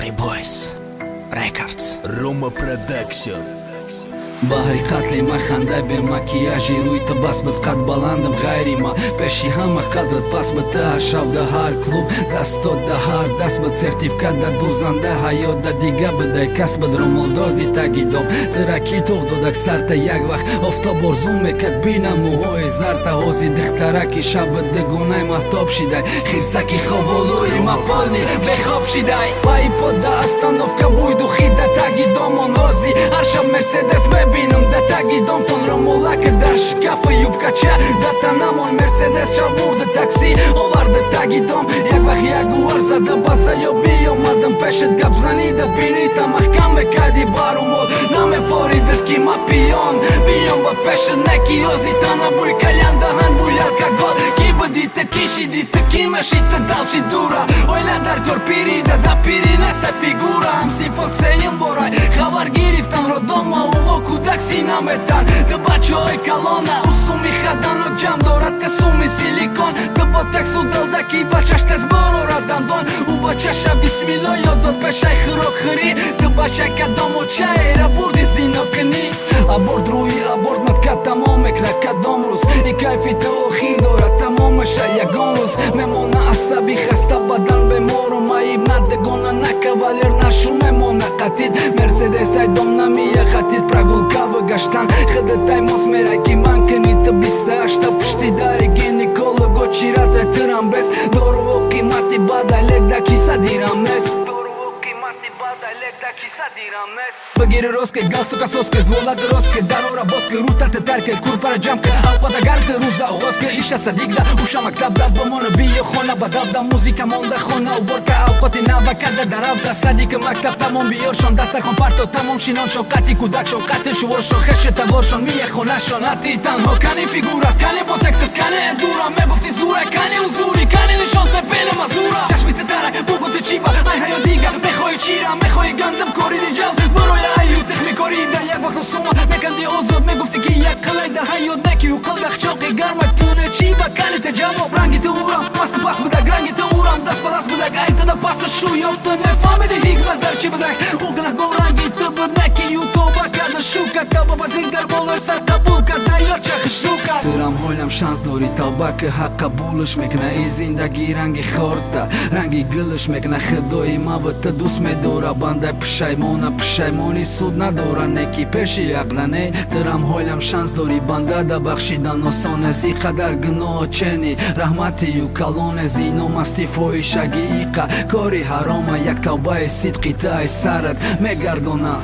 Free Boys Records. Roma Production. Баҳри қатли ма ханда бе макияжи рӯи ту бас буд, қад баландам ғайри ма пеши ҳама қадрат пас буд. Та шав да ҳар клуб дастот да ҳар даст буд, сертификат да дузанда ҳаёт да дига будай кас буд. Румолдози таги дом тура китоб додак сарта, як вақт офтоб орзу мекард бина мӯҳои зарта. Ҳози духтараки шаби дугонаи маҳтоб шидай, хирсаки ховолӯи ма полный бехоб шидай. Паи пода остановка буйду хида таги домон, ҳози ҳар шаб Мерседес мебинам да таги домтон. Румолака дар шкафа, юбкача да танамон, Мерседес шав бурда, такси оварда таги дом. Як вақт ягуар зада ба заёб меомадам пешат, гапзанида бинита маҳкам мекарди барумол, намефоридад ки ма пиён биём ба пешат. Неки ози тана буй кальян, даҳан буй алкогол. Ки будита, ки шидита, ки мешита далши дура, ойла дар кор пирида да пири неста фигура. Ҳамсинфот сеюм борай хабар гирифтан роддома уво кӯдак сина метан. Ту бачаҳои калона усуми хаданок ҷамъ дорад, те суми силикон, ту ботексу далдаки бачаш тез борорад дандон. Ӯ бачаша бисмилло ёд дод пешай хӯрокхӯрӣ. Ту бача кадому чайра бурди зинокунӣ. Аборт рӯи аборт матка тамом мекунад кадом рӯз и кайфи ту охир дорад, тамомаша ягон рӯз мемона асаби хаста, бадан бемору маиб, на дегона, на кавалер, на шу мемона қатид. Мерседес тай дом намия хатид, прогулкава гаштан хидатай мос мерай ки ман кини. Ту 28-та пушти дари гинеколого чиратай тирам бес, доруву қимати бадалек да киса дирам нест. Бигири рост ки галстука соз ки, звола дурост ки, дарора боз ки, рӯтарта тар ки, курпара ҷамъ ки, авқота гарм ки, рӯза оғоз ки, иша садик да, уша мактаб да, бомона биё хона ба давда, музика монда, хона уборка, авқоти нава карда даравда, садик мактаб тамом, биёршон, дастархон парто тамом, шиноншон қати кӯдакшон, қати шуворшон, хеши таворшон, мия хонашон. Ати танҳо кани фигура, кани ботексат, кани дура мегуфти зура, кани узури, кани нишон тепели мазура. Чашми ту тарай бугу, ту чиба ай ҳаё дига мехоҳи, чира мехоҳи, гандам кориди ҷав барои аю техникорида. Як вақт сума меканди озод, мегуфти ки як қилай да ҳаёт неки уқил дахчоқи гармай туне чиба, кани те ҷавоб. Ранги ту урам пасту паст будак, ранги ту урам даст ба даст будак, ай туда паста шу ёфту нефаҳмиди ҳикмат дар чӣ будак. Ӯ гунаҳгор ранги ту буд, неки ю тоба карда, шу кард, тавбапазир дар болои сар қабул карда, ёрча хушрӯ кард. Турам ҳолям шанс дорӣ, тавба ки ҳақ қабулш мекуна. И зиндагӣ ранги хорта, ранги гулш мекуна. Худои ма ба ту дӯст медора, банда пушаймона, пушаймонӣ суд надора, неки пеши ақла не. Турам ҳолям шанс дорӣ, банда да бахшидан осон зи қадар гуноҳ чени раҳматию калоне. Зино, масти, фоҳишагӣ иқа кори ҳарома, як тавбаи сидқи ту ай сарат мегардона.